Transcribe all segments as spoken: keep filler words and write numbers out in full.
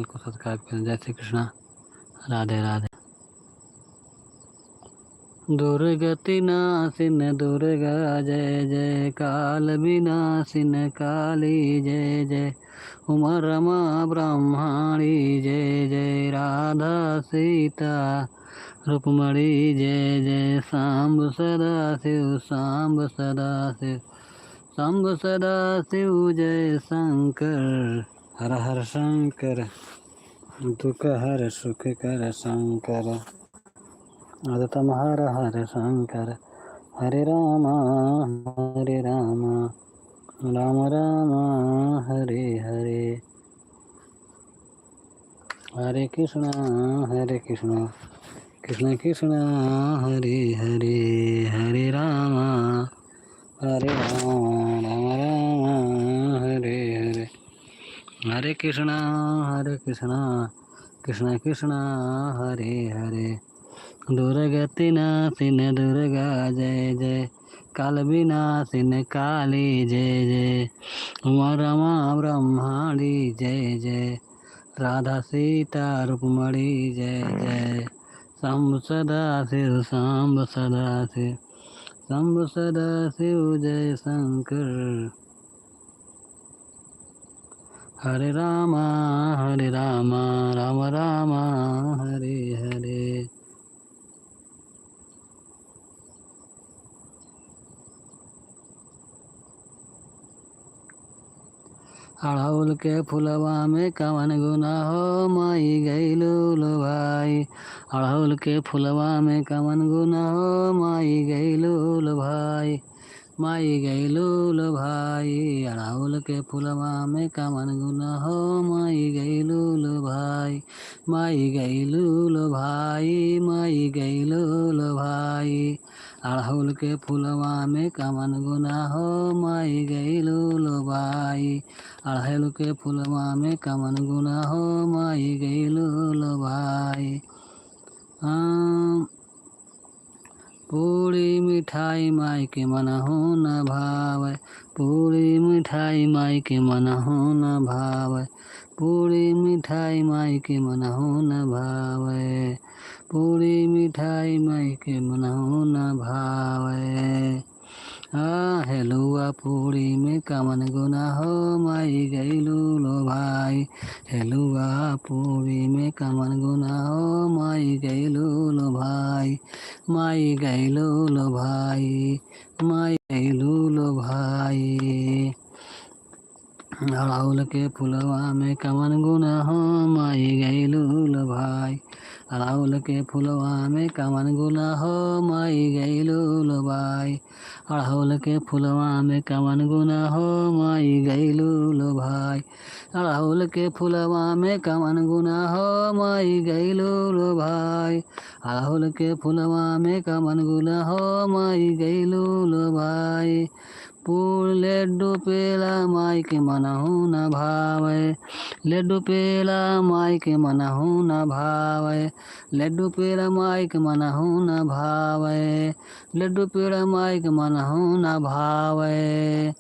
को subscribe करें। जय श्री कृष्णा, राधे राधे। दुर्गति नाशिन दुर्गा जय जय, काल विनाशिन काली जय जय, उमा रमा ब्रह्माणी जय जय, राधा सीता रुक्मणी जय जय, सांब सदा शिव, सांब सदा शिव, सांब सदा शिव जय शंकर। हर हर शंकर, दुख हर सुख कर शंकर। आदतम हर हर शंकर, हरे रामा, हरे रामा, राम रामा, हरे हरे। हरे कृष्णा, हरे कृष्णा, कृष्णा कृष्णा, हरे हरे, हरे रामा, हरे रामा, राम रामा, हरे हरे। हरे कृष्णा, हरे कृष्णा, कृष्णा कृष्णा, हरे हरे। दुर्गति नाशिन दुर्गा जय जय, काल विनाशिन काली जय जय, उमा रमा ब्रह्माणी जय जय, राधा सीता रुक्मणी जय जय, शंभु सदा शिव, शंभु सदा शिव, शंभु सदा शिव जय शंकर। हरे रामा, हरे रामा, राम रामा, हरे हरे। अड़हुल के फुलवा में कवन गुना हो, माई गइलू लो भाई। अड़हुल के फुलवा में कवन गुना हो, माई गइलू लो भाई। माई गइलू लो भाई, अड़हुल के फुलवा में कवन गुना हो, माई गइलू लो भाई। माई गइलू लो भाई, माई गइलू लो भाई। अड़हुल के फुलवा में कवन गुना हो, माई गइलू लो भाई। अड़हुल के फुलवा में कवन गुना हो, माई गइलू लो भाई। हाँ, पूड़ी मिठाई माई के मनहु न भावै, पूड़ी मिठाई माई के मनहु न भावै, पूड़ी मिठाई माई के मनहु न भावै, पूड़ी मिठाई माई के मनहु न भावै। आ, हेलुआ पूड़ी में कवन गुना हो, माई गइलू लो भाई। हेलुआ पूड़ी में कवन गुना हो, माई गइलू लो भाई। माई गइलू लो भाई, माई गइलू लो भाई। अड़हुल के फुलवा में कवन गुना हो, माई गइलू लो भाई। अड़हुल के फुलवा में कवन गुना हो, माई गइलू लो भाई। अड़हुल के फुलवा में कवन गुना हो, माई गइलू लो भाई। अड़हुल के फुलवा में कवन गुना हो, माई गइलू लो भाई। अड़हुल के फुलवा में कवन गुना हो, माई गइलू लो भाई। पूड़ लड्डू पेड़ा माई के मनहु न भावै, लड्डू पेड़ा माई के मनहु न भावै, लड्डू पेड़ा माई के मनहु न भावै, लड्डू पेड़ा माई के मनहु न भावै।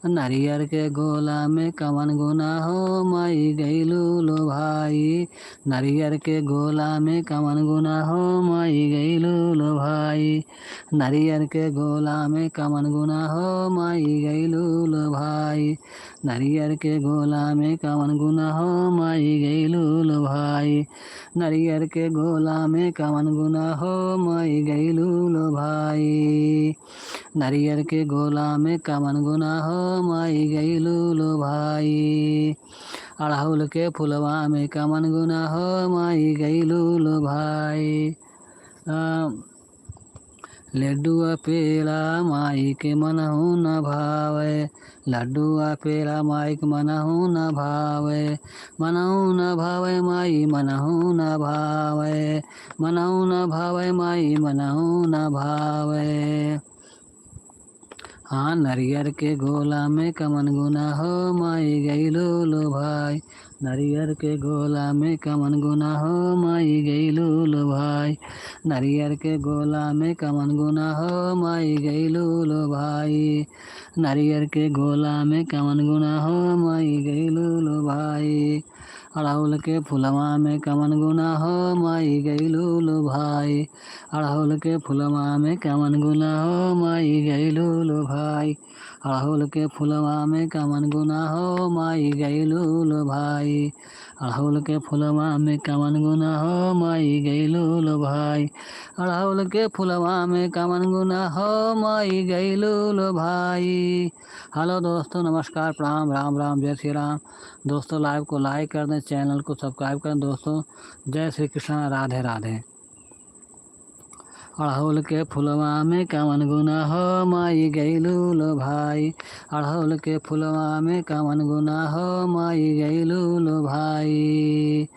नरियर के गोला में कवन गुना हो, माई गइलू लो भाई। नरियर के गोला में कवन गुना हो, माई गइलू लो भाई। नरियर के गोला में कवन गुना हो, माई गइलू लो भाई। नरियर के गोला में कवन गुना हो, माई गइलू लो भाई। नरियर के गोला में कवन गुना हो, माई गइलू लो भाई। नरियर के गोला में कवन गुना हो, माई गइलू लो भाई। अड़हुल के फुलवा में कवन गुना हो, माई गइलू लो भाई। आ, लड्डुआ पेड़ा माई के मनहु न भावै, लड्डुआ पेड़ा माई के मनहु न भावै, मनहु न भावै माई, मनहु न भावै, मनहु न भावै माई, मनहु न भावै। हाँ, नरियर के गोला में कवन गुना हो, माई गइलू लो भाई। नरियर के गोला में कवन गुना हो, माई गइलू लो भाई। नरियर के गोला में कवन गुना हो, माई गइलू लो भाई। नरियर के गोला में कवन गुना हो, माई गइलू लो भाई। अड़हुल के फुलवा में कवन गुना हो माई गइलू लो भाई। अड़हुल के फुलवा में कवन गुना हो माई गइलू लो भाई। अड़हुल के फुलवा में कवन गुना हो माई गइलू लो भाई। अड़हुल के फुलवा में कवन गुना हो माई गइलू लो भाई। अड़हुल के फुलवा में कवन गुना हो माई गइलू लो भाई। हेलो दोस्तों, नमस्कार, प्रणाम, राम राम, जय श्री राम। दोस्तों, live को like कर दें, channel को subscribe करें दोस्तों। जय श्री कृष्णा, राधे राधे। अड़हुल के फुलवा में कवन गुना हो माई गइलू लो भाई। अड़हुल के फुलवा में कवन गुना हो माई गइलू लो भाई।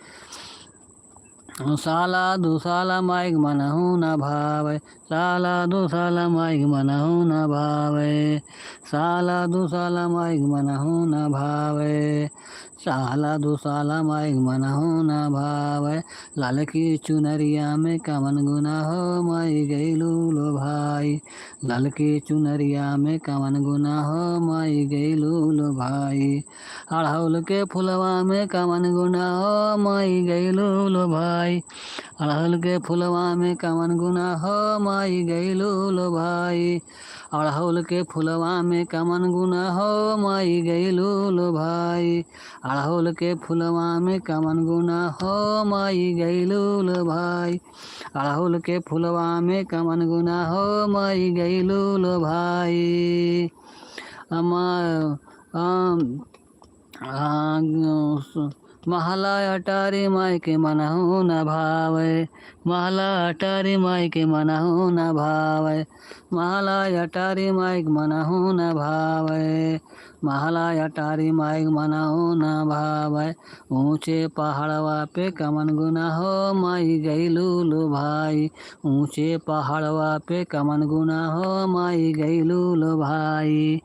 साला दुसाला माइक मनहु न भावे। साला दुसाला माइक मनहु न भावे। साला दुसाला माइक मनहु न भावे। साला दुसाला माइक मनहु न भावे। ललकी चुनरिया में कवन गुना हो माई गइलू लो भाई। ललकी चुनरिया में कवन गुना हो माई गइलू लो भाई। अड़हुल के फुलवा में कवन गुना हो माई गइलू लो भाई। अड़हुल के फुलवा में कवन गुना हो माई गइलू लो भाई। अड़हुल के फुलवा में कवन गुना हो माई गइलू लो भाई। अड़हुल के फुलवा में कवन गुना हो माई गइलू लो भाई। अड़हुल के फुलवा में कवन गुना हो माई गइलू लो भाई। अमा-, अम, आ, स-, महला अटारी माई के मनहु न भावे। महला अटारी माई के मनहु न भावे। महला अटारी माई के मनहु न भावे। महला अटारी माई के मनहु न भावे। ऊँचे पहाड़वा पे कवन गुना हो माई गइलू लो भाई। ऊँचे पहाड़वा पे कवन गुना हो माई गइलू लो भाई।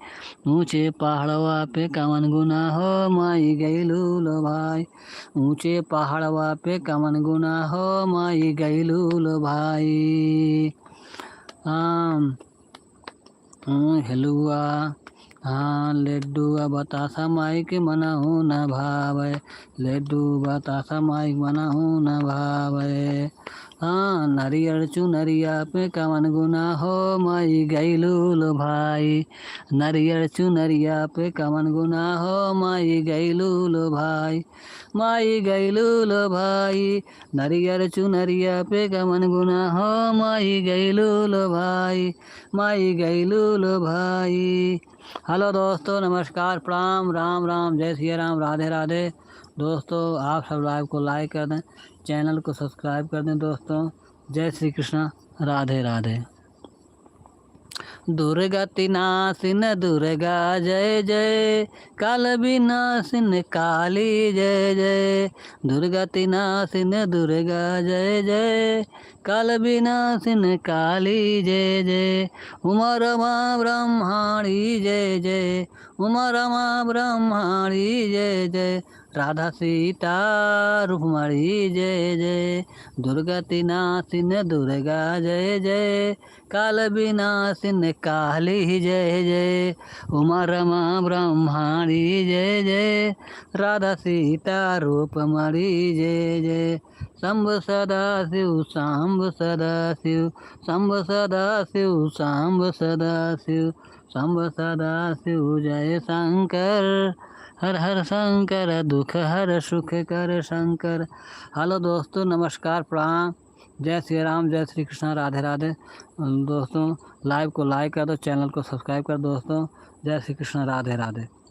ऊँचे पहाड़वा पे कवन गुना हो माई गइलू लो भाई। ऊँचे पहाड़वा पे कवन गुना हो माई गइलू लो भाई। आम, हम्म, हलुआ, हाँ, लड्डू आ बतासा माई के मनहु न भावे। लड्डू बतासा माई के मनहु न भावे। हाँ, नरियर चुनरिया पे कवन गुना हो माई गइलू लो भाई। नरियर चुनरिया पे कवन गुना हो माई गइलू लो भाई। माई गइलू लो भाई। नरियर चुनरिया पे कवन गुना हो माई गइलू लो भाई। माई गइलू लो भाई। हेलो दोस्तों, नमस्कार, प्रणाम, राम राम, जय सिया राम, राधे राधे। दोस्तों, आप सब live को like कर दें, channel को subscribe कर दें दोस्तों। जय श्री कृष्णा, राधे राधे। दुर्गति नाशिन दुर्गा जय जय, काल विनाशिन काली जय जय। दुर्गति नाशिन दुर्गा जय जय, काल विनाशिन काली जय जय। उमा रमा ब्रह्माणी जय जय, उमा रमा ब्रह्माणी जय जय। राधा सीता रुक्मणी जय जय। दुर्गति नाशिन दुर्गा जय जय, काल विनाशिन काली जय जय। उमा रमा ब्रह्माणी जय जय, राधा सीता रूपमणी जय जय। शंभु सदाशिव, शंभु सदाशिव, शंभु सदाशिव, शंभु सदाशिव, शंभु सदाशिव जय शंकर। हर हर शंकर दुख हर सुख कर शंकर। हेलो दोस्तों, नमस्कार, प्रणाम, जय श्री राम, जय श्री कृष्णा, राधे राधे। दोस्तों, live को like कर दो, channel को subscribe कर दो दोस्तों। जय श्री कृष्णा, राधे राधे।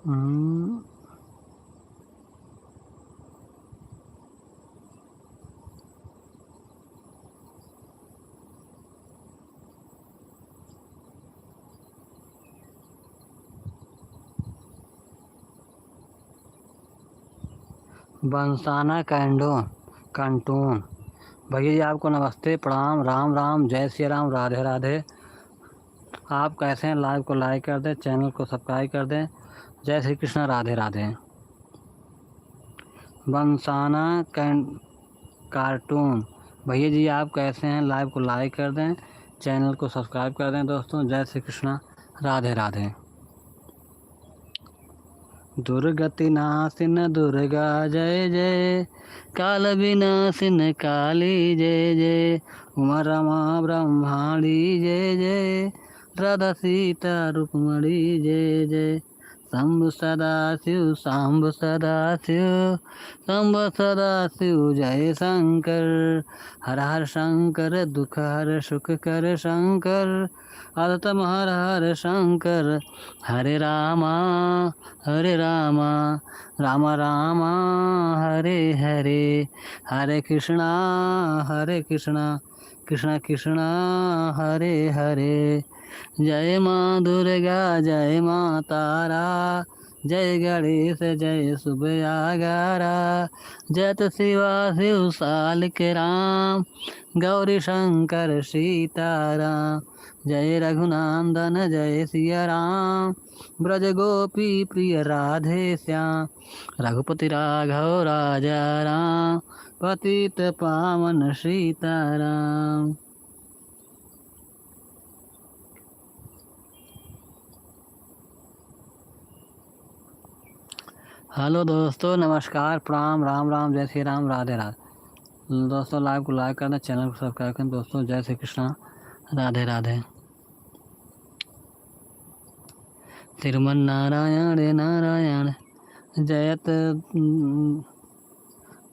हम्म। बंसाना कैंडो, कार्टून। भैया जी, आपको नमस्ते, प्रणाम, राम राम, जय सिया राम, राधे राधे। आप कैसे हैं? Live को like कर दें, channel को subscribe कर दें। जय श्री कृष्णा, राधे राधे। बंसाना कैं-, कार्टून। भैया जी, आप कैसे हैं? Live को like कर दें, channel को subscribe कर दें दोस्तों। जय श्री कृष्णा, राधे राधे। दुर्गति नाशिन दुर्गा जय जय, काल विनाशिन काली जय जय, उमा रमा ब्रह्माणी जय जय, राधा सीता रुक्मणी जय जय। शंभु सदाशिव, शंभु सदाशिव, शंभु सदाशिव जय शंकर। हर हर शंकर, दुख हर सुख कर शंकर। अधतम हर हर शंकर। हरे रामा, हरे रामा, रामा रामा, हरे हरे। हरे कृष्णा, हरे कृष्णा, कृष्णा कृष्णा, हरे हरे। जय माँ दुर्गा, जय माँ तारा, जय गणेश, जय सुबयागारा। जयत शिवा शिव सालिक राम, गौरी शंकर सीताराम। जय रघुनंदन, जय सिया राम, ब्रज गोपी प्रिय राधे श्याम। रघुपति राघव राजा राम, पतित पावन सीताराम। Hello दोस्तों, नमस्कार, प्रणाम, राम राम, जय श्री राम, राधे राधे। दोस्तों, live को like कर दें, channel को subscribe करें। दोस्तों, जय श्री कृष्णा, राधे राधे। श्रीमन नारायण नारायण, जयत, उम,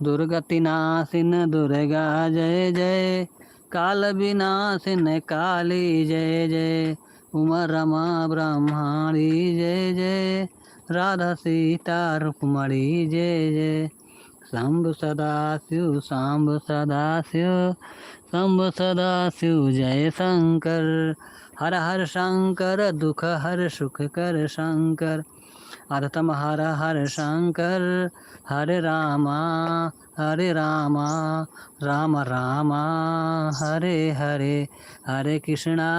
दुर्गति नाशिन दुर्गा जय जय, काल विनाशिन काली जय जय, उमा रमा ब्रह्माणी जय जय, राधा सीता रुक्मणी जय जय। शंभु सदाशिव, शंभु सदाशिव, शंभु सदाशिव जय शंकर। हर हर शंकर, दुख हर सुख कर शंकर। अधतम हर हर शंकर। हरे रामा, हरे रामा, राम रामा, हरे हरे। हरे कृष्णा,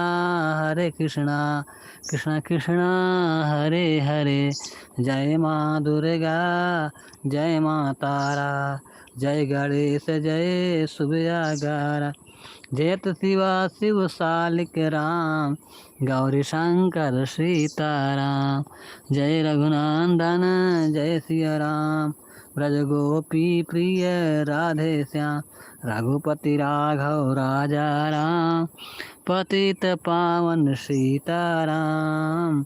हरे कृष्णा, कृष्णा कृष्णा, हरे हरे। जय माँ दुर्गा, जय माँ तारा, जय गणेश, जय सुबयागारा। जयत शिवा शिव सालिक राम, गौरी शंकर सीताराम। जय रघुनंदन, जय सिया राम, ब्रज गोपी प्रिय राधे श्याम। रघुपति राघव राजा राम, पतित पावन सीताराम।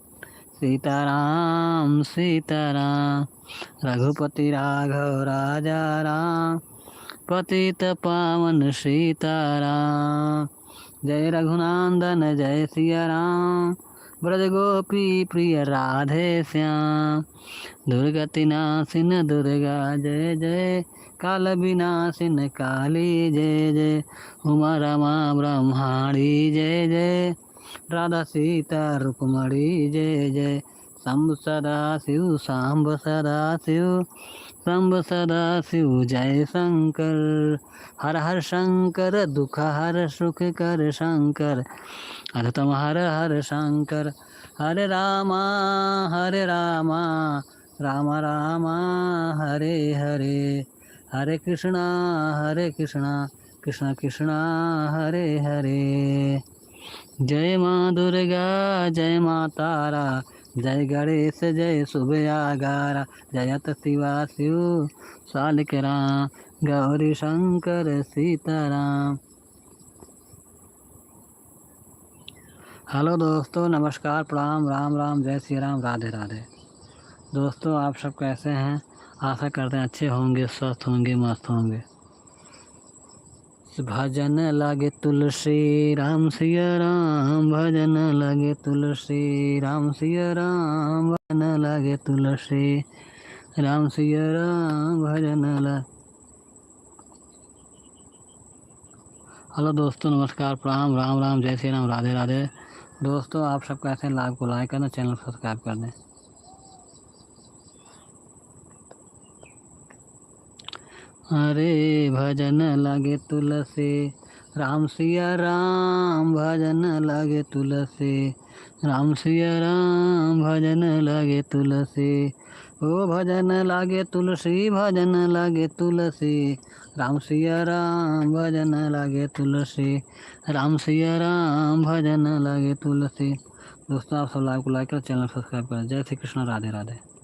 सीताराम, सीताराम, रघुपति राघव राजा राम, पतित पावन सीताराम। जय रघुनंदन, जय सिया राम, ब्रज गोपी प्रिय राधे श्याम। दुर्गति नाशिन दुर्गा जय जय, काल विनाशिन काली जय जय, उमा रमा ब्रह्माणी जय जय, राधा सीता रुक्मणी जय जय। शंभु सदाशिव, शंभु सदाशिव, शंभु सदाशिव जय शंकर। हर हर शंकर, दुख हर सुख कर शंकर। अधतम हर हर शंकर। हरे रामा, हरे रामा, रामा रामा, हरे हरे। हरे कृष्णा, हरे कृष्णा, कृष्णा कृष्णा, हरे हरे। जय माँ दुर्गा, जय माँ तारा, जय गणेश, जय सुबयागारा। जयत शिवा शिव सालिक राम, गौरी शंकर सीताराम। Hello दोस्तों, नमस्कार, प्रणाम, राम राम, जय श्री राम, राधे राधे। दोस्तों, आप सब कैसे हैं? आशा करते हैं अच्छे होंगे, स्वस्थ होंगे, मस्त होंगे। भजन लागे तुलसी राम सिया राम, भजन लागे तुलसी राम सिया राम, भजन लागे तुलसी राम सिया राम, भजन ला-, Hello दोस्तों, नमस्कार, प्रणाम, राम राम, जय श्री राम, राधे राधे। दोस्तों, आप सब कैसे हैं? Live को like कर दें, channel को subscribe कर दें। अरे भजन लागे तुलसी, राम सिया राम भजन लागे तुलसी, राम सिया राम भजन लागे तुलसी। ओ भजन लागे तुलसी, भजन लागे तुलसी, राम सिया राम भजन लागे तुलसी, राम सिया राम भजन लागे तुलसी। दोस्तों, आप सब live को like करें, channel subscribe करें। जय श्री कृष्ण, राधे राधे।